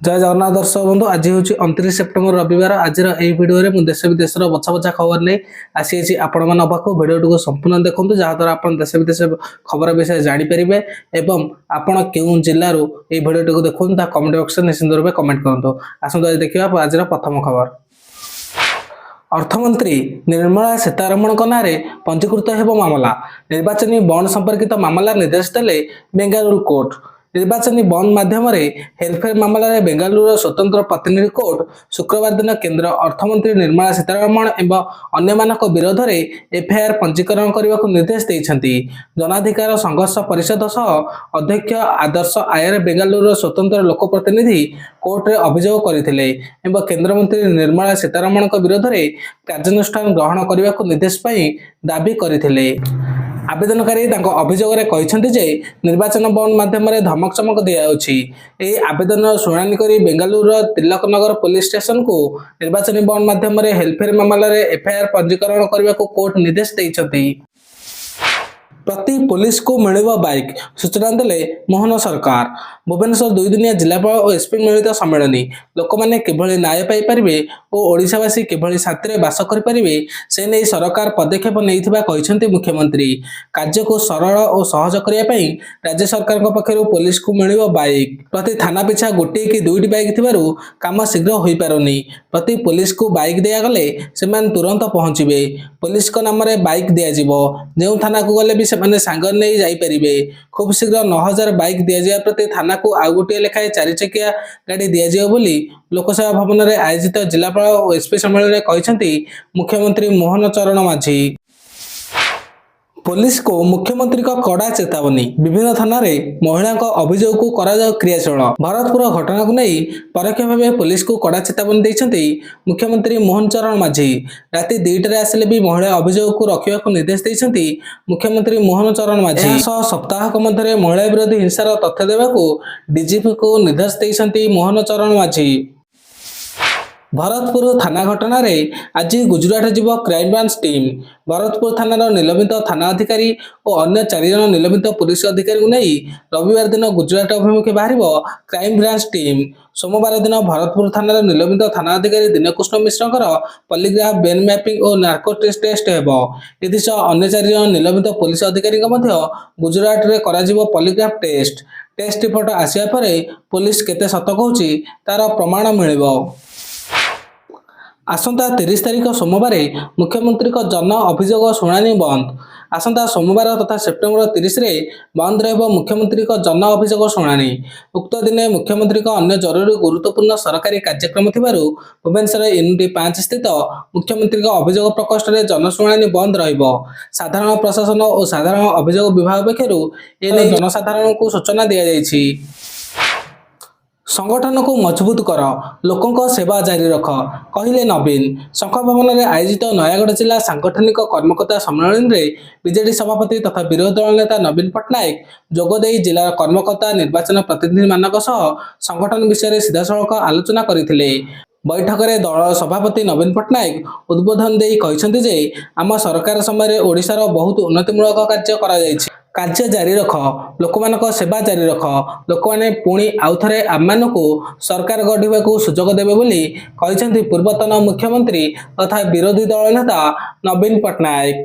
ଜୟ ଜଗନ୍ନାଥ ଦର୍ଶକ ବନ୍ଧୁ। ଆଜି ହେଉଛି 29 ସେପ୍ଟେମ୍ବର, ରବିବାର। ଆଜିର ଏହି ଭିଡ଼ିଓରେ ମୁଁ ଦେଶ ବିଦେଶର ବଛା ବଛା ଖବର ନେଇ ଆସିଯାଇଛି ଆପଣମାନଙ୍କ ପାଖକୁ। ଭିଡ଼ିଓଟିକୁ ସମ୍ପୂର୍ଣ୍ଣ ଦେଖନ୍ତୁ, ଯାହାଦ୍ୱାରା ଆପଣ ଦେଶ ବିଦେଶ ଖବର ବିଷୟରେ ଜାଣିପାରିବେ ଏବଂ ଆପଣ କେଉଁ ଜିଲ୍ଲାରୁ ଏହି ଭିଡ଼ିଓଟିକୁ ଦେଖନ୍ତୁ, ତାହା କମେଣ୍ଟ ବକ୍ସରେ ନିଶ୍ଚିତ ରୂପେ କମେଣ୍ଟ କରନ୍ତୁ। ଆସନ୍ତୁ, ଆଜି ଦେଖିବା ଆଜିର ପ୍ରଥମ ଖବର। ଅର୍ଥମନ୍ତ୍ରୀ ନିର୍ମଳା ସୀତାରମଣଙ୍କ ନାଁରେ ପଞ୍ଜୀକୃତ ହେବ ମାମଲା। ନିର୍ବାଚନୀ ବଣ୍ଡ ସମ୍ପର୍କିତ ମାମଲା ନିର୍ଦ୍ଦେଶ ଦେଲେ ବେଙ୍ଗାଲୁରୁ କୋର୍ଟ। ନିର୍ବାଚନୀ ବଣ୍ଡ ମାଧ୍ୟମରେ ହେରଫେର ମାମଲାରେ ବେଙ୍ଗାଲୁରୁର ସ୍ୱତନ୍ତ୍ର ପ୍ରତିନିଧି କୋର୍ଟ ଶୁକ୍ରବାର ଦିନ କେନ୍ଦ୍ର ଅର୍ଥମନ୍ତ୍ରୀ ନିର୍ମଳା ସୀତାରମଣ ଏବଂ ଅନ୍ୟମାନଙ୍କ ବିରୋଧରେ ଏଫଆଇଆର ପଞ୍ଜୀକରଣ କରିବାକୁ ନିର୍ଦ୍ଦେଶ ଦେଇଛନ୍ତି। ଜନାଧିକାର ସଂଘର୍ଷ ପରିଷଦ ସହ ଅଧ୍ୟକ୍ଷ ଆଦର୍ଶ ଆୟର ବେଙ୍ଗାଲୁରୁର ସ୍ୱତନ୍ତ୍ର ଲୋକ ପ୍ରତିନିଧି କୋର୍ଟରେ ଅଭିଯୋଗ କରିଥିଲେ ଏବଂ କେନ୍ଦ୍ରମନ୍ତ୍ରୀ ନିର୍ମଳା ସୀତାରମଣଙ୍କ ବିରୋଧରେ କାର୍ଯ୍ୟାନୁଷ୍ଠାନ ଗ୍ରହଣ କରିବାକୁ ନିର୍ଦ୍ଦେଶ ପାଇଁ ଦାବି କରିଥିଲେ। ଆବେଦନକାରୀ ତାଙ୍କ ଅଭିଯୋଗରେ କହିଛନ୍ତି ଯେ ନିର୍ବାଚନ ବଣ୍ଡ ମାଧ୍ୟମରେ ଧମକ ଚମକ ଦିଆଯାଉଛି। ଏହି ଆବେଦନର ଶୁଣାଣି କରି ବେଙ୍ଗାଲୁରୁର ତିଲକ ନଗର ପୋଲିସ ଷ୍ଟେସନକୁ ନିର୍ବାଚନୀ ବଣ୍ଡ ମାଧ୍ୟମରେ ହେରଫେର ମାମଲାରେ ଏଫଆଇଆର ପଞ୍ଜୀକରଣ କରିବାକୁ କୋର୍ଟ ନିର୍ଦ୍ଦେଶ ଦେଇଛନ୍ତି। ପ୍ରତି ପୋଲିସକୁ ମିଳିବ ବାଇକ୍, ସୂଚନା ଦେଲେ ମୋହନ ସରକାର। ଭୁବନେଶ୍ୱର, 2 ଦିନିଆ ଜିଲ୍ଲାପାଳ ଓ ଏସ୍ପି ମିଳିତ ସମ୍ମିଳନୀ। ଲୋକମାନେ କିଭଳି ନ୍ୟାୟ ପାଇପାରିବେ ଓ ଓଡ଼ିଶାବାସୀ କିଭଳି ଶାନ୍ତିରେ ବାସ କରିପାରିବେ, ସେ ନେଇ ସରକାର ପଦକ୍ଷେପ ନେଇଥିବା କହିଛନ୍ତି ମୁଖ୍ୟମନ୍ତ୍ରୀ। କାର୍ଯ୍ୟକୁ ସରଳ ଓ ସହଜ କରିବା ପାଇଁ ରାଜ୍ୟ ସରକାରଙ୍କ ପକ୍ଷରୁ ପୋଲିସକୁ ମିଳିବ ବାଇକ୍। ପ୍ରତି ଥାନା ପିଛା ଗୋଟିଏ କି ଦୁଇଟି ବାଇକ୍ ଥିବାରୁ କାମ ଶୀଘ୍ର ହୋଇପାରୁନି। ପ୍ରତି ପୋଲିସକୁ ବାଇକ୍ ଦିଆଗଲେ ସେମାନେ ତୁରନ୍ତ ପହଞ୍ଚିବେ। ପୋଲିସଙ୍କ ନାମରେ ବାଇକ୍ ଦିଆଯିବ। ଯେଉଁ ଥାନାକୁ ଗଲେ ବି ସେମାନେ ସାଙ୍ଗରେ ନେଇ ଯାଇପାରିବେ। ଖୁବ୍ ଶୀଘ୍ର 9000 ବାଇକ୍ ଦିଆଯିବା ପ୍ରତି ଥାନାକୁ ଆଉ ଗୋଟିଏ ଲେଖାଏଁ ଚାରିଚକିଆ ଗାଡ଼ି ଦିଆଯିବ ବୋଲି ଲୋକସେବା ଭବନରେ ଆୟୋଜିତ ଜିଲ୍ଲାପାଳ ଓ ଏସ୍ପି ସମ୍ମିଳନୀରେ କହିଛନ୍ତି ମୁଖ୍ୟମନ୍ତ୍ରୀ ମୋହନ ଚରଣ ମାଝୀ। ପୋଲିସକୁ ମୁଖ୍ୟମନ୍ତ୍ରୀଙ୍କ କଡ଼ା ଚେତାବନୀ। ବିଭିନ୍ନ ଥାନାରେ ମହିଳାଙ୍କ ଅଭିଯୋଗକୁ କରାଯାଉ କ୍ରିୟାଶୀଳ। ଭରତପୁର ଘଟଣାକୁ ନେଇ ପରୋକ୍ଷ ଭାବେ ପୋଲିସକୁ କଡ଼ା ଚେତାବନୀ ଦେଇଛନ୍ତି ମୁଖ୍ୟମନ୍ତ୍ରୀ ମୋହନ ଚରଣ ମାଝୀ। ରାତି 2ଟାରେ ଆସିଲେ ବି ମହିଳା ଅଭିଯୋଗକୁ ରଖିବାକୁ ନିର୍ଦ୍ଦେଶ ଦେଇଛନ୍ତି ମୁଖ୍ୟମନ୍ତ୍ରୀ ମୋହନ ଚରଣ ମାଝୀ। ଏହା ସହ ସପ୍ତାହକ ମଧ୍ୟରେ ମହିଳା ବିରୋଧୀ ହିଂସାର ତଥ୍ୟ ଦେବାକୁ ଡିଜିପିକୁ ନିର୍ଦ୍ଦେଶ ଦେଇଛନ୍ତି ମୋହନ ଚରଣ ମାଝୀ। ଭରତପୁର ଥାନା ଘଟଣାରେ ଆଜି ଗୁଜୁରାଟ ଯିବ କ୍ରାଇମବ୍ରାଞ୍ଚ ଟିମ୍। ଭରତପୁର ଥାନାର ନିଲମ୍ବିତ ଥାନା ଅଧିକାରୀ ଓ ଅନ୍ୟ ଚାରିଜଣ ନିଲମ୍ବିତ ପୋଲିସ ଅଧିକାରୀଙ୍କୁ ନେଇ ରବିବାର ଦିନ ଗୁଜୁରାଟ ଅଭିମୁଖେ ବାହାରିବ କ୍ରାଇମବ୍ରାଞ୍ଚ ଟିମ୍। ସୋମବାର ଦିନ ଭରତପୁର ଥାନାର ନିଲମ୍ବିତ ଥାନା ଅଧିକାରୀ ଦୀନକୃଷ୍ଣ ମିଶ୍ରଙ୍କର ପଲିଗ୍ରାଫ, ବ୍ରେନ୍ ମ୍ୟାପିଂ ଓ ନାର୍କୋ ଟେଷ୍ଟ ହେବ। ଏଥିସହ ଅନ୍ୟ ଚାରିଜଣ ନିଲମ୍ବିତ ପୋଲିସ ଅଧିକାରୀଙ୍କ ମଧ୍ୟ ଗୁଜୁରାଟରେ କରାଯିବ ପଲିଗ୍ରାଫ ଟେଷ୍ଟ। ଟେଷ୍ଟ ରିପୋର୍ଟ ଆସିବା ପରେ ପୋଲିସ କେତେ ସତ କହୁଛି, ତାର ପ୍ରମାଣ ମିଳିବ। ଆସନ୍ତା 30 ତାରିଖ ସୋମବାର ମୁଖ୍ୟମନ୍ତ୍ରୀଙ୍କ ଜନ ଅଭିଯୋଗ ଶୁଣାଣି ବନ୍ଦ। ଆସନ୍ତା ସୋମବାର ତଥା ସେପ୍ଟେମ୍ବର 30ରେ ବନ୍ଦ ରହିବ ମୁଖ୍ୟମନ୍ତ୍ରୀଙ୍କ ଜନ ଅଭିଯୋଗ ଶୁଣାଣି। ଉକ୍ତ ଦିନେ ମୁଖ୍ୟମନ୍ତ୍ରୀଙ୍କ ଅନ୍ୟ ଜରୁରୀ ଗୁରୁତ୍ୱପୂର୍ଣ୍ଣ ସରକାରୀ କାର୍ଯ୍ୟକ୍ରମ ଥିବାରୁ ଭୁବନେଶ୍ୱର ୟୁନିଟ୍ 5 ସ୍ଥିତ ମୁଖ୍ୟମନ୍ତ୍ରୀଙ୍କ ଅଭିଯୋଗ ପ୍ରକୋଷ୍ଠରେ ଜନଶୁଣାଣି ବନ୍ଦ ରହିବ। ସାଧାରଣ ପ୍ରଶାସନ ଓ ସାଧାରଣ ଅଭିଯୋଗ ବିଭାଗ ପକ୍ଷରୁ ଏନେଇ ଜନସାଧାରଣଙ୍କୁ ସୂଚନା ଦିଆଯାଇଛି। ସଂଗଠନକୁ ମଜବୁତ କର, ଲୋକଙ୍କ ସେବା ଜାରି ରଖ, କହିଲେ ନବୀନ। ଶଙ୍ଖ ଭବନରେ ଆୟୋଜିତ ନୟାଗଡ଼ ଜିଲ୍ଲା ସାଂଗଠନିକ କର୍ମକର୍ତ୍ତା ସମ୍ମିଳନୀରେ ବିଜେଡି ସଭାପତି ତଥା ବିରୋଧୀ ଦଳ ନେତା ନବୀନ ପଟ୍ଟନାୟକ ଯୋଗଦେଇ ଜିଲ୍ଲାର କର୍ମକର୍ତ୍ତା, ନିର୍ବାଚନ ପ୍ରତିନିଧିମାନଙ୍କ ସହ ସଂଗଠନ ବିଷୟରେ ସିଧାସଳଖ ଆଲୋଚନା କରିଥିଲେ। ବୈଠକରେ ଦଳର ସଭାପତି ନବୀନ ପଟ୍ଟନାୟକ ଉଦ୍ବୋଧନ ଦେଇ କହିଛନ୍ତି ଯେ ଆମ ସରକାର ସମୟରେ ଓଡ଼ିଶାର ବହୁତ ଉନ୍ନତିମୂଳକ କାର୍ଯ୍ୟ କରାଯାଇଛି। କାର୍ଯ୍ୟ ଜାରି ରଖ, ଲୋକମାନଙ୍କ ସେବା ଜାରି ରଖ। ଲୋକମାନେ ପୁଣି ଆଉଥରେ ଆମମାନଙ୍କୁ ସରକାର ଗଢ଼ିବାକୁ ସୁଯୋଗ ଦେବେ ବୋଲି କହିଛନ୍ତି ପୂର୍ବତନ ମୁଖ୍ୟମନ୍ତ୍ରୀ ତଥା ବିରୋଧୀ ଦଳ ନେତା ନବୀନ ପଟ୍ଟନାୟକ।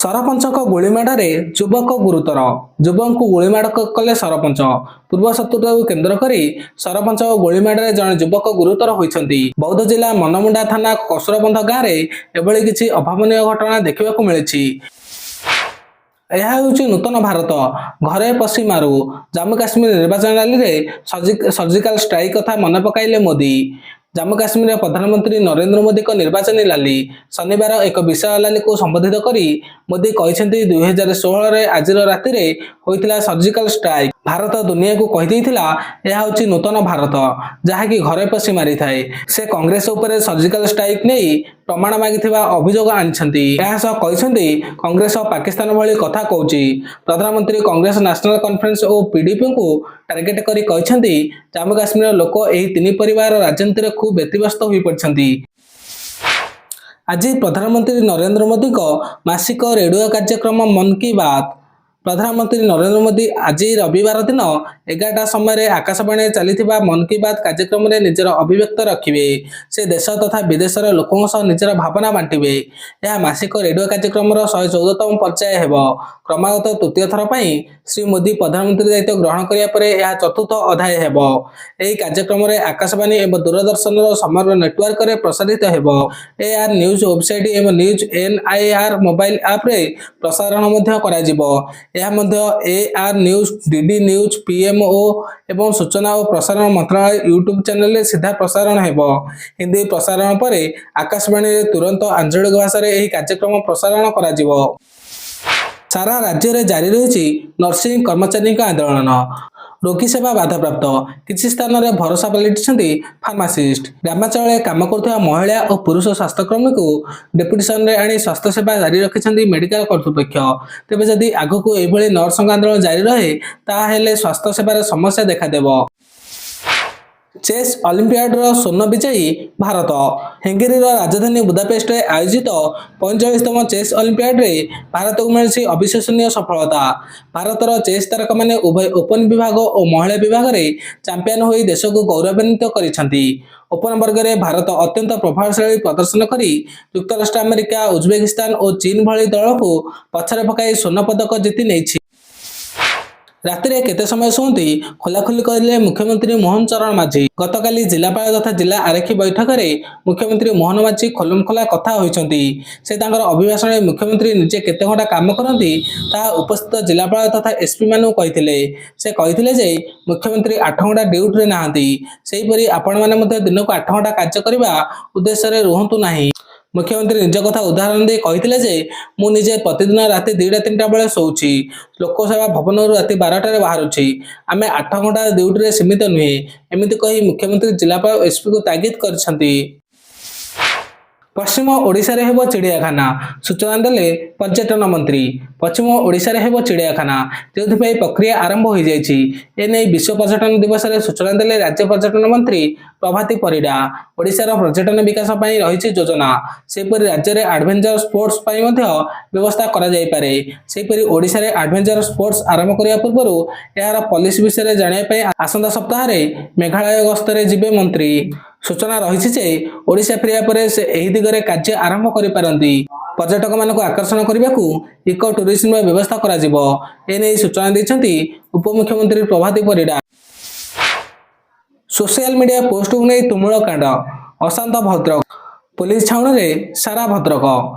ସରପଞ୍ଚଙ୍କ ଗୁଳିମାଡ଼ରେ ଯୁବକ ଗୁରୁତର। ଯୁବକଙ୍କୁ ଗୁଳିମାଡ଼ କଲେ ସରପଞ୍ଚ। ପୂର୍ବ ଶତ୍ରୁତାକୁ କେନ୍ଦ୍ର କରି ସରପଞ୍ଚଙ୍କ ଗୁଳିମାଡ଼ରେ ଜଣେ ଯୁବକ ଗୁରୁତର ହୋଇଛନ୍ତି। ବୌଦ୍ଧ ଜିଲ୍ଲା ମନମୁଣ୍ଡା ଥାନା କସୁରବନ୍ଧ ଗାଁରେ ଏଭଳି କିଛି ଅଭାବନୀୟ ଘଟଣା ଦେଖିବାକୁ ମିଳିଛି। ଏହା ହେଉଛି ନୂତନ ଭାରତ, ଘରେ ପଶି ମାରୁ। ଜାମ୍ମୁ କାଶ୍ମୀର ନିର୍ବାଚନ ରାଲିରେ ସର୍ଜିକାଲ ଷ୍ଟ୍ରାଇକ୍ କଥା ମନେ ପକାଇଲେ ମୋଦି। ଜାମ୍ମୁ କାଶ୍ମୀରରେ ପ୍ରଧାନମନ୍ତ୍ରୀ ନରେନ୍ଦ୍ର ମୋଦିଙ୍କ ନିର୍ବାଚନୀ ରାଲି। ଶନିବାର ଏକ ବିଶାଳ ରାଲିକୁ ସମ୍ବୋଧିତ କରି ମୋଦି କହିଛନ୍ତି, 2016ରେ ଆଜିର ରାତିରେ ହୋଇଥିଲା ସର୍ଜିକାଲ ଷ୍ଟ୍ରାଇକ୍। ଭାରତ ଦୁନିଆକୁ କହିଦେଇଥିଲା, ଏହା ହେଉଛି ନୂତନ ଭାରତ, ଯାହାକି ଘରେ ପଶି ମାରିଥାଏ। ସେ କଂଗ୍ରେସ ଉପରେ ସର୍ଜିକାଲ ଷ୍ଟ୍ରାଇକ୍ ନେଇ ପ୍ରମାଣ ମାଗିଥିବା ଅଭିଯୋଗ ଆଣିଛନ୍ତି। ଏହା ସହ କହିଛନ୍ତି, କଂଗ୍ରେସ ପାକିସ୍ତାନ ଭଳି କଥା କହୁଛି। ପ୍ରଧାନମନ୍ତ୍ରୀ କଂଗ୍ରେସ, ନ୍ୟାସନାଲ କନଫରେନ୍ସ ଓ ପିଡିପିଙ୍କୁ ଟାର୍ଗେଟ କରି କହିଛନ୍ତି, ଜାମ୍ମୁ କାଶ୍ମୀରର ଲୋକ ଏହି ତିନି ପରିବାର ରାଜନୀତିରେ ଖୁବ୍ ବ୍ୟତିବ୍ୟସ୍ତ ହୋଇପଡ଼ିଛନ୍ତି। ଆଜି ପ୍ରଧାନମନ୍ତ୍ରୀ ନରେନ୍ଦ୍ର ମୋଦିଙ୍କ ମାସିକ ରେଡିଓ କାର୍ଯ୍ୟକ୍ରମ ମନ୍ କି ବାତ୍। ପ୍ରଧାନମନ୍ତ୍ରୀ ନରେନ୍ଦ୍ର ମୋଦି ଆଜି ରବିବାର ଦିନ 11ଟା ସମୟରେ ଆକାଶବାଣୀରେ ଚାଲିଥିବା ମନ୍ କି ବାତ୍ କାର୍ଯ୍ୟକ୍ରମରେ ନିଜର ଅଭିବ୍ୟକ୍ତ ରଖିବେ। ସେ ଦେଶ ତଥା ବିଦେଶର ଲୋକଙ୍କ ସହ ନିଜର ଭାବନା ବାଣ୍ଟିବେ। ଏହା ମାସିକ ରେଡିଓ କାର୍ଯ୍ୟକ୍ରମର 114ତମ ପର୍ଯ୍ୟାୟ ହେବ। କ୍ରମାଗତ ତୃତୀୟ ଥର ପାଇଁ ଶ୍ରୀ ମୋଦି ପ୍ରଧାନମନ୍ତ୍ରୀ ଦାୟିତ୍ୱ ଗ୍ରହଣ କରିବା ପରେ ଏହା ଚତୁର୍ଥ ଅଧ୍ୟାୟ ହେବ। ଏହି କାର୍ଯ୍ୟକ୍ରମରେ ଆକାଶବାଣୀ ଏବଂ ଦୂରଦର୍ଶନର ସମଗ୍ର ନେଟୱାର୍କରେ ପ୍ରସାରିତ ହେବ। ଏଆର୍ ନ୍ୟୁଜ୍ ୱେବସାଇଟ୍ ଏବଂ ନ୍ୟୁଜ୍ ଏନ୍ଆଇଆର୍ ମୋବାଇଲ ଆପ୍ରେ ପ୍ରସାରଣ ମଧ୍ୟ କରାଯିବ। ଏହା ମଧ୍ୟ AIR news, DD news, PMO ଏବଂ ସୂଚନା ଓ ପ୍ରସାରଣ ମନ୍ତ୍ରଣାଳୟ ୟୁଟ୍ୟୁବ୍ ଚ୍ୟାନେଲରେ ସିଧା ପ୍ରସାରଣ ହେବ। ହିନ୍ଦୀ ପ୍ରସାରଣ ପରେ ଆକାଶବାଣୀରେ ତୁରନ୍ତ ଆଞ୍ଚଳିକ ଭାଷାରେ ଏହି କାର୍ଯ୍ୟକ୍ରମ ପ୍ରସାରଣ କରାଯିବ। ସାରା ରାଜ୍ୟରେ ଜାରି ରହିଛି ନର୍ସିଂ କର୍ମଚାରୀଙ୍କ ଆନ୍ଦୋଳନ। ରୋଗୀ ସେବା ବାଧାପ୍ରାପ୍ତ। କିଛି ସ୍ଥାନରେ ଭରସା ପାଲଟିଛନ୍ତି ଫାର୍ମାସିଷ୍ଟ। ଗ୍ରାମାଞ୍ଚଳରେ କାମ କରୁଥିବା ମହିଳା ଓ ପୁରୁଷ ସ୍ୱାସ୍ଥ୍ୟକର୍ମୀଙ୍କୁ ଡେପୁଟେସନରେ ଆଣି ସ୍ୱାସ୍ଥ୍ୟସେବା ଜାରି ରଖିଛନ୍ତି ମେଡିକାଲ କର୍ତ୍ତୃପକ୍ଷ। ତେବେ ଯଦି ଆଗକୁ ଏଭଳି ନର୍ସଙ୍କ ଆନ୍ଦୋଳନ ଜାରି ରହେ, ତାହେଲେ ସ୍ୱାସ୍ଥ୍ୟ ସେବାରେ ସମସ୍ୟା ଦେଖାଦେବ। ଚେସ୍ ଅଲିମ୍ପିଆଡର ସ୍ୱର୍ଣ୍ଣ ବିଜୟୀ ଭାରତ। ହଙ୍ଗେରୀର ରାଜଧାନୀ ବୁଦାପେଷ୍ଟରେ ଆୟୋଜିତ 45ତମ ଚେସ୍ ଅଲିମ୍ପିଆଡରେ ଭାରତକୁ ମିଳିଛି ଅବିଶ୍ୱସନୀୟ ସଫଳତା। ଭାରତର ଚେସ୍ ତାରକାମାନେ ଉଭୟ ଓପନ ବିଭାଗ ଓ ମହିଳା ବିଭାଗରେ ଚାମ୍ପିୟନ ହୋଇ ଦେଶକୁ ଗୌରବାନ୍ୱିତ କରିଛନ୍ତି। ଓପନ ବର୍ଗରେ ଭାରତ ଅତ୍ୟନ୍ତ ପ୍ରଭାବଶାଳୀ ପ୍ରଦର୍ଶନ କରି ଯୁକ୍ତରାଷ୍ଟ୍ର ଆମେରିକା, ଉଜବେକିସ୍ତାନ ଓ ଚୀନ ଭଳି ଦଳକୁ ପଛରେ ପକାଇ ସ୍ୱର୍ଣ୍ଣ ପଦକ ଜିତି ନେଇଛି। ରାତିରେ କେତେ ସମୟ ଶୁଅନ୍ତି, ଖୋଲାଖୋଲି କହିଲେ ମୁଖ୍ୟମନ୍ତ୍ରୀ ମୋହନ ଚରଣ ମାଝୀ। ଗତକାଲି ଜିଲ୍ଲାପାଳ ତଥା ଜିଲ୍ଲା ଆରକ୍ଷୀ ବୈଠକରେ ମୁଖ୍ୟମନ୍ତ୍ରୀ ମୋହନ ମାଝୀ ଖୋଲମଖୋଲା କଥା ହୋଇଛନ୍ତି। ସେ ତାଙ୍କର ଅଭିଭାଷଣରେ ମୁଖ୍ୟମନ୍ତ୍ରୀ ନିଜେ କେତେ ଘଣ୍ଟା କାମ କରନ୍ତି, ତାହା ଉପସ୍ଥିତ ଜିଲ୍ଲାପାଳ ତଥା ଏସ୍ପିମାନଙ୍କୁ କହିଥିଲେ। ସେ କହିଥିଲେ ଯେ ମୁଖ୍ୟମନ୍ତ୍ରୀ 8 ଘଣ୍ଟା ଡ୍ୟୁଟିରେ ନାହାନ୍ତି, ସେହିପରି ଆପଣମାନେ ମଧ୍ୟ ଦିନକୁ 8 ଘଣ୍ଟା କାର୍ଯ୍ୟ କରିବା ଉଦ୍ଦେଶ୍ୟରେ ରୁହନ୍ତୁ ନାହିଁ। ମୁଖ୍ୟମନ୍ତ୍ରୀ ନିଜ କଥା ଉଦାହରଣ ଦେଇ କହିଥିଲେ ଯେ ମୁଁ ନିଜେ ପ୍ରତିଦିନ ରାତି 2ଟା 3ଟା ବେଳେ ଶୋଉଛି, ଲୋକସେବା ଭବନରୁ ରାତି 12ଟାରେ ବାହାରୁଛି। ଆମେ 8 ଘଣ୍ଟା ଡ୍ୟୁଟିରେ ସୀମିତ ନୁହେଁ। ଏମିତି କହି ମୁଖ୍ୟମନ୍ତ୍ରୀ ଜିଲ୍ଲାପାଳ, ଏସ୍ପିକୁ ତାଗିଦ କରିଛନ୍ତି। ପଶ୍ଚିମ ଓଡ଼ିଶାରେ ହେବ ଚିଡ଼ିଆଖାନା, ସୂଚନା ଦେଲେ ପର୍ଯ୍ୟଟନ ମନ୍ତ୍ରୀ। ପଶ୍ଚିମ ଓଡ଼ିଶାରେ ହେବ ଚିଡ଼ିଆଖାନା, ଯେଉଁଥିପାଇଁ ପ୍ରକ୍ରିୟା ଆରମ୍ଭ ହୋଇଯାଇଛି। ଏନେଇ ବିଶ୍ୱ ପର୍ଯ୍ୟଟନ ଦିବସରେ ସୂଚନା ଦେଲେ ରାଜ୍ୟ ପର୍ଯ୍ୟଟନ ମନ୍ତ୍ରୀ ପ୍ରଭାତୀ ପରିଡ଼ା। ଓଡ଼ିଶାର ପର୍ଯ୍ୟଟନ ବିକାଶ ପାଇଁ ରହିଛି ଯୋଜନା। ସେହିପରି ରାଜ୍ୟରେ ଆଡଭେଞ୍ଚର ସ୍ପୋର୍ଟସ ପାଇଁ ମଧ୍ୟ ବ୍ୟବସ୍ଥା କରାଯାଇପାରେ। ସେହିପରି ଓଡ଼ିଶାରେ ଆଡଭେଞ୍ଚର ସ୍ପୋର୍ଟସ ଆରମ୍ଭ କରିବା ପୂର୍ବରୁ ଏହାର ପଲିସି ବିଷୟରେ ଜାଣିବା ପାଇଁ ଆସନ୍ତା ସପ୍ତାହରେ ମେଘାଳୟ ଗସ୍ତରେ ଯିବେ ମନ୍ତ୍ରୀ। ସୂଚନା ରହିଛି ଯେ ଓଡ଼ିଶା ଫେରିବା ପରେ ସେ ଏହି ଦିଗରେ କାର୍ଯ୍ୟ ଆରମ୍ଭ କରିପାରନ୍ତି। ପର୍ଯ୍ୟଟକମାନଙ୍କୁ ଆକର୍ଷଣ କରିବାକୁ ଇକୋ ଟୁରିଜିମର ବ୍ୟବସ୍ଥା କରାଯିବ। ଏନେଇ ସୂଚନା ଦେଇଛନ୍ତି ଉପମୁଖ୍ୟମନ୍ତ୍ରୀ ପ୍ରଭାତୀ ପରିଡ଼ା। ସୋସିଆଲ ମିଡିଆ ପୋଷ୍ଟକୁ ନେଇ ତୁମୁଳକାଣ୍ଡ। ଅଶାନ୍ତ ଭଦ୍ରକ। ପୋଲିସ ଛାଉଣିରେ ସାରା ଭଦ୍ରକ।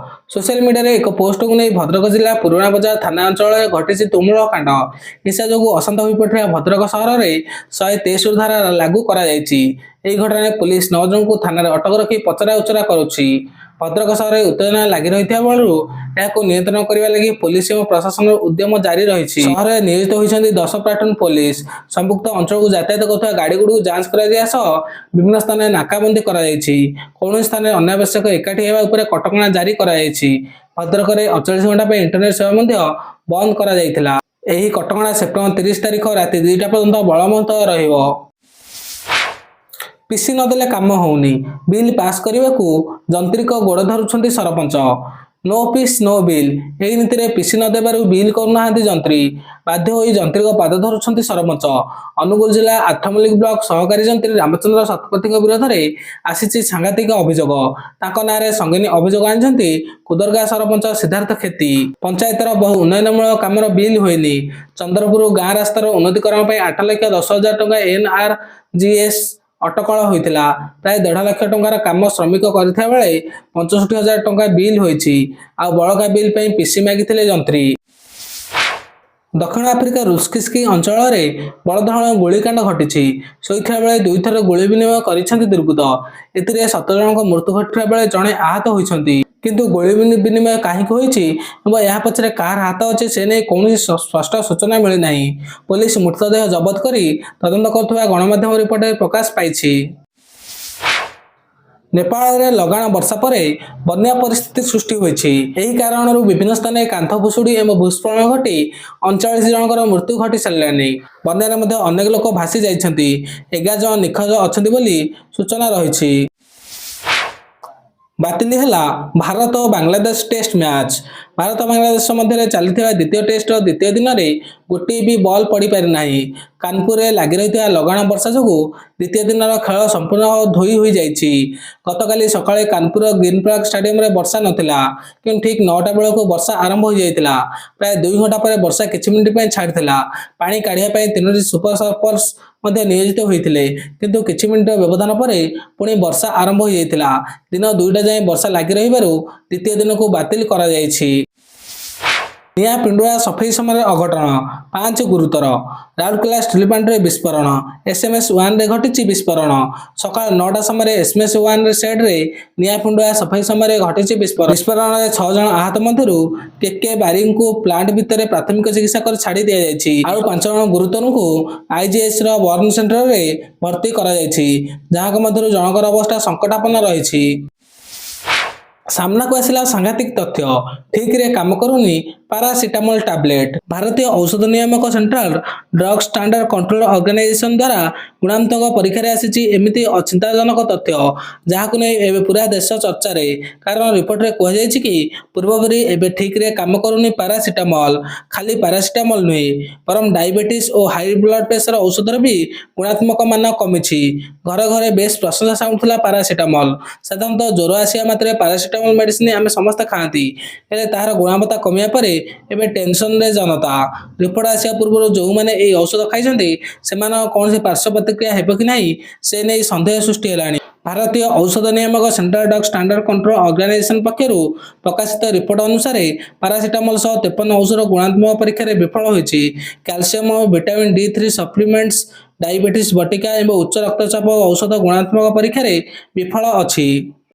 ସୋସିଆଲ ମିଡିଆରେ ଏକ ପୋଷ୍ଟକୁ ନେଇ ଭଦ୍ରକ ଜିଲ୍ଲା ପୁରୁଣା ବଜାର ଥାନା ଅଞ୍ଚଳରେ ଘଟିଛି ତୁମୁଳକାଣ୍ଡ। ହିଂସା ଯୋଗୁଁ ଅଶାନ୍ତ ହୋଇପଡ଼ିଥିବା ଭଦ୍ରକ ସହରରେ 173 ଧାରା ଲାଗୁ କରାଯାଇଛି। ଏହି ଘଟଣାରେ ପୋଲିସ ନଅ ଜଣଙ୍କୁ ଥାନାରେ ଅଟକ ରଖି ପଚରା ଉଚରା କରୁଛି। ଭଦ୍ରକ ସହରରେ ଉତ୍ତେଜନା ଲାଗି ରହିଥିବା ବେଳୁ ଏହାକୁ ନିୟନ୍ତ୍ରଣ କରିବା ଲାଗି ପୋଲିସ ଏବଂ ପ୍ରଶାସନର ଉଦ୍ୟମ ଜାରି ରହିଛି। ସହରରେ ନିୟୋଜିତ ହୋଇଛନ୍ତି 10 ପ୍ଲାଟୁନ ପୋଲିସ। ସମ୍ପୃକ୍ତ ଅଞ୍ଚଳକୁ ଯାତାୟାତ କରୁଥିବା ଗାଡ଼ିଗୁଡ଼ିକୁ ଯାଞ୍ଚ କରାଯିବା ସହ ବିଭିନ୍ନ ସ୍ଥାନରେ ନାକାବନ୍ଦୀ କରାଯାଇଛି। କୌଣସି ସ୍ଥାନରେ ଅନାବଶ୍ୟକ ଏକାଠି ହେବା ଉପରେ କଟକଣା ଜାରି କରାଯାଇଛି। ଭଦ୍ରକରେ 48 ଘଣ୍ଟା ପାଇଁ ଇଣ୍ଟରନେଟ୍ ସେବା ମଧ୍ୟ ବନ୍ଦ କରାଯାଇଥିଲା। ଏହି କଟକଣା ସେପ୍ଟେମ୍ବର 30 ତାରିଖ ରାତି 2ଟା ପର୍ଯ୍ୟନ୍ତ ବଳବତ୍ତର ରହିବ। ପିସି ନଦେଲେ କାମ ହେଉନି, ବିଲ୍ ପାସ୍ କରିବାକୁ ଯନ୍ତ୍ରୀଙ୍କ ଗୋଡ଼ ଧରୁଛନ୍ତି ସରପଞ୍ଚ। ନୋ ପିସି ନୋ ବିଲ୍, ଏହି ନୀତିରେ ପିସି ନ ଦେବାରୁ ବିଲ୍ କରୁନାହାନ୍ତି ଯନ୍ତ୍ରୀ। ବାଧ୍ୟ ହୋଇ ଯନ୍ତ୍ରୀଙ୍କ ପାଦ ଧରୁଛନ୍ତି ସରପଞ୍ଚ। ଅନୁଗୁଳ ଜିଲ୍ଲା ଆଠମଲ୍ଲିକ ବ୍ଲକ ସହକାରୀ ଯନ୍ତ୍ରୀ ରାମଚନ୍ଦ୍ର ଶତପଥୀଙ୍କ ବିରୋଧରେ ଆସିଛି ସାଂଘାତିକ ଅଭିଯୋଗ। ତାଙ୍କ ନାଁରେ ସଙ୍ଗୀନ ଅଭିଯୋଗ ଆଣିଛନ୍ତି କୁଦରଗାଁ ସରପଞ୍ଚ ସିଦ୍ଧାର୍ଥ କ୍ଷେତି। ପଞ୍ଚାୟତର ବହୁ ଉନ୍ନୟନମୂଳକ କାମର ବିଲ୍ ହୋଇନି। ଚନ୍ଦ୍ରପୁର ଗାଁ ରାସ୍ତାର ଉନ୍ନତିକରଣ ପାଇଁ 8,10,000 ଟଙ୍କା ଏନ୍ଆର୍ଜିଏସ୍ ଅଟକଳ ହୋଇଥିଲା। ପ୍ରାୟ 1.5 ଲକ୍ଷ ଟଙ୍କାର କାମ ଶ୍ରମିକ କରିଥିବା ବେଳେ 65,000 ଟଙ୍କା ବିଲ୍ ହୋଇଛି। ଆଉ ବଳକା ବିଲ୍ ପାଇଁ ପିସି ମାଗିଥିଲେ ଯନ୍ତ୍ରୀ। ଦକ୍ଷିଣ ଆଫ୍ରିକା ରୁସ୍କିସ୍କି ଅଞ୍ଚଳରେ ବଡ଼ ଧରଣର ଗୁଳିକାଣ୍ଡ ଘଟିଛି। ଶୋଇଥିବା ବେଳେ ଦୁଇଥର ଗୁଳି ବିନିମୟ କରିଛନ୍ତି ଦୁର୍ବୃତ୍ତ। ଏଥିରେ 17 ଜଣଙ୍କ ମୃତ୍ୟୁ ଘଟିଥିବା ବେଳେ ଜଣେ ଆହତ ହୋଇଛନ୍ତି। କିନ୍ତୁ ଗୁଳି ବିନିମୟ କାହିଁକି ହୋଇଛି ଏବଂ ଏହା ପଛରେ କାହାର ହାତ ଅଛି, ସେ ନେଇ କୌଣସି ସ୍ପଷ୍ଟ ସୂଚନା ମିଳିନାହିଁ। ପୋଲିସ ମୃତଦେହ ଜବତ କରି ତଦନ୍ତ କରୁଥିବା ଗଣମାଧ୍ୟମ ରିପୋର୍ଟରେ ପ୍ରକାଶ ପାଇଛି। ନେପାଳରେ ଲଗାଣ ବର୍ଷା ପରେ ବନ୍ୟା ପରିସ୍ଥିତି ସୃଷ୍ଟି ହୋଇଛି। ଏହି କାରଣରୁ ବିଭିନ୍ନ ସ୍ଥାନରେ କାନ୍ଥ ଭୁଶୁଡ଼ି ଏବଂ ଭୂସ୍ଖଳନ ଘଟି 39 ଜଣଙ୍କର ମୃତ୍ୟୁ ଘଟି ସାରିଲାଣି। ବନ୍ୟାରେ ମଧ୍ୟ ଅନେକ ଲୋକ ଭାସି ଯାଇଛନ୍ତି। 11 ଜଣ ନିଖୋଜ ଅଛନ୍ତି ବୋଲି ସୂଚନା ରହିଛି। ବାତିଲ ହେଲା ଭାରତ ବାଂଲାଦେଶ ଟେଷ୍ଟ ମ୍ୟାଚ୍। ଭାରତ ବାଂଲାଦେଶ ମଧ୍ୟରେ ଚାଲିଥିବା ଦ୍ୱିତୀୟ ଟେଷ୍ଟର ଦ୍ୱିତୀୟ ଦିନରେ ଗୋଟିଏ ବି ବଲ୍ ପଡ଼ିପାରିନାହିଁ। କାନପୁରରେ ଲାଗି ରହିଥିବା ଲଗାଣ ବର୍ଷା ଯୋଗୁଁ ଦ୍ୱିତୀୟ ଦିନର ଖେଳ ସମ୍ପୂର୍ଣ୍ଣ ଧୋଇ ହୋଇଯାଇଛି। ଗତକାଲି ସକାଳେ କାନପୁରର ଗ୍ରୀନ୍ ପାର୍କ ଷ୍ଟାଡିୟମରେ ବର୍ଷା ନଥିଲା, କିନ୍ତୁ ଠିକ୍ 9ଟା ବେଳକୁ ବର୍ଷା ଆରମ୍ଭ ହୋଇଯାଇଥିଲା। ପ୍ରାୟ 2 ଘଣ୍ଟା ପରେ ବର୍ଷା କିଛି ମିନିଟ୍ ପାଇଁ ଛାଡ଼ିଥିଲା। ପାଣି କାଢ଼ିବା ପାଇଁ ତିନୋଟି ସୁପର ସପର୍ସ ମଧ୍ୟ ନିୟୋଜିତ ହୋଇଥିଲେ, କିନ୍ତୁ କିଛି ମିନିଟର ବ୍ୟବଧାନ ପରେ ପୁଣି ବର୍ଷା ଆରମ୍ଭ ହୋଇଯାଇଥିଲା। ଦିନ 2ଟା ଯାଏଁ ବର୍ଷା ଲାଗି ରହିବାରୁ ଦ୍ୱିତୀୟ ଦିନକୁ ବାତିଲ କରାଯାଇଛି। ନିଆଁ ପିଣ୍ଡୁଳା ସଫେଇ ସମୟରେ ଅଘଟଣ, ପାଞ୍ଚ ଗୁରୁତର। ରାଉରକେଲା ଷ୍ଟିଲ୍ ପ୍ଲାଣ୍ଟରେ ବିସ୍ଫୋରଣ। ଏସ୍ଏମ୍ଏସ୍ 1ରେ ଘଟିଛି ବିସ୍ଫୋରଣ। ସକାଳ 9ଟା ସମୟରେ ଏସ୍ଏମ୍ଏସ୍ 1 ସେଡ୍ରେ ନିଆଁ ପିଣ୍ଡୁଳା ସଫେଇ ସମୟରେ ଘଟିଛି ବିସ୍ଫୋରଣ। ବିସ୍ଫୋରଣରେ ଛଅ ଜଣ ଆହତ ମଧ୍ୟରୁ କେ କେ ବାରିଙ୍କୁ ପ୍ଲାଣ୍ଟ ଭିତରେ ପ୍ରାଥମିକ ଚିକିତ୍ସା କରି ଛାଡ଼ି ଦିଆଯାଇଛି। ଆଉ ପାଞ୍ଚ ଜଣ ଗୁରୁତରଙ୍କୁ ଆଇଜିଏଚ୍ର ବର୍ନ ସେଣ୍ଟରରେ ଭର୍ତ୍ତି କରାଯାଇଛି, ଯାହାଙ୍କ ମଧ୍ୟରୁ ଜଣଙ୍କର ଅବସ୍ଥା ସଙ୍କଟାପନ୍ନ ରହିଛି। ସାମ୍ନାକୁ ଆସିଲା ସାଂଘାତିକ ତଥ୍ୟ, ଠିକରେ କାମ କରୁନି ପାରାସିଟାମଲ ଟାବଲେଟ୍। ଭାରତୀୟ ଔଷଧ ନିୟାମକ Central Drug Standard Control Organisation ଦ୍ୱାରା ଗୁଣାତ୍ମକ ପରୀକ୍ଷାରେ ଆସିଛି ଏମିତି ଚିନ୍ତାଜନକ ତଥ୍ୟ, ଯାହାକୁ ନେଇ ଏବେ ପୁରା ଦେଶ ଚର୍ଚ୍ଚାରେ। କାରଣ ରିପୋର୍ଟରେ କୁହାଯାଇଛି କି, ପୂର୍ବପରି ଏବେ ଠିକରେ କାମ କରୁନି ପାରାସିଟାମଲ। ଖାଲି ପାରାସିଟାମଲ ନୁହେଁ, ବରଂ ଡାଇବେଟିସ୍ ଓ ହାଇ ବ୍ଲଡ ପ୍ରେସର ଔଷଧର ବି ଗୁଣାତ୍ମକ ମାନ କମିଛି। ଘରେ ଘରେ ବେଶ ପ୍ରଶଂସା ସାଉଁଟୁଥିଲା ପାରାସିଟାମଲ। ସାଧାରଣତଃ ଜ୍ୱର ଆସିବା ମାତ୍ରେ ପାରାସିଟାମଲ ମେଡିସିନ ଆମେ ସମସ୍ତେ ଖାଆନ୍ତି। ହେଲେ ତାହାର ଗୁଣବତ୍ତା କମିବା ପରେ ଏବେ ଟେନସନରେ ଜନତା। ରିପୋର୍ଟ ଆସିବା ପୂର୍ବରୁ ଯେଉଁମାନେ ଏହି ଔଷଧ ଖାଇଛନ୍ତି, ସେମାନଙ୍କ କୌଣସି ପାର୍ଶ୍ୱ ପ୍ରତିକ୍ରିୟା ହେବ କି ନାହିଁ, ସେ ନେଇ ସନ୍ଦେହ ସୃଷ୍ଟି ହେଲାଣି। ଭାରତୀୟ ଔଷଧ ନିୟାମକ Central Drug Standard Control Organisation ପକ୍ଷରୁ ପ୍ରକାଶିତ ରିପୋର୍ଟ ଅନୁସାରେ ପାରାସିଟାମଲ ସହ 53 ଔଷଧ ଗୁଣାତ୍ମକ ପରୀକ୍ଷାରେ ବିଫଳ ହୋଇଛି। କ୍ୟାଲସିୟମ ଓ ଭିଟାମିନ୍ ଡି 3 ସପ୍ଲିମେଣ୍ଟସ୍, ଡାଇବେଟିସ୍ ବଟିକା ଏବଂ ଉଚ୍ଚ ରକ୍ତଚାପ ଔଷଧ ଗୁଣାତ୍ମକ ପରୀକ୍ଷାରେ ବିଫଳ ଅଛି।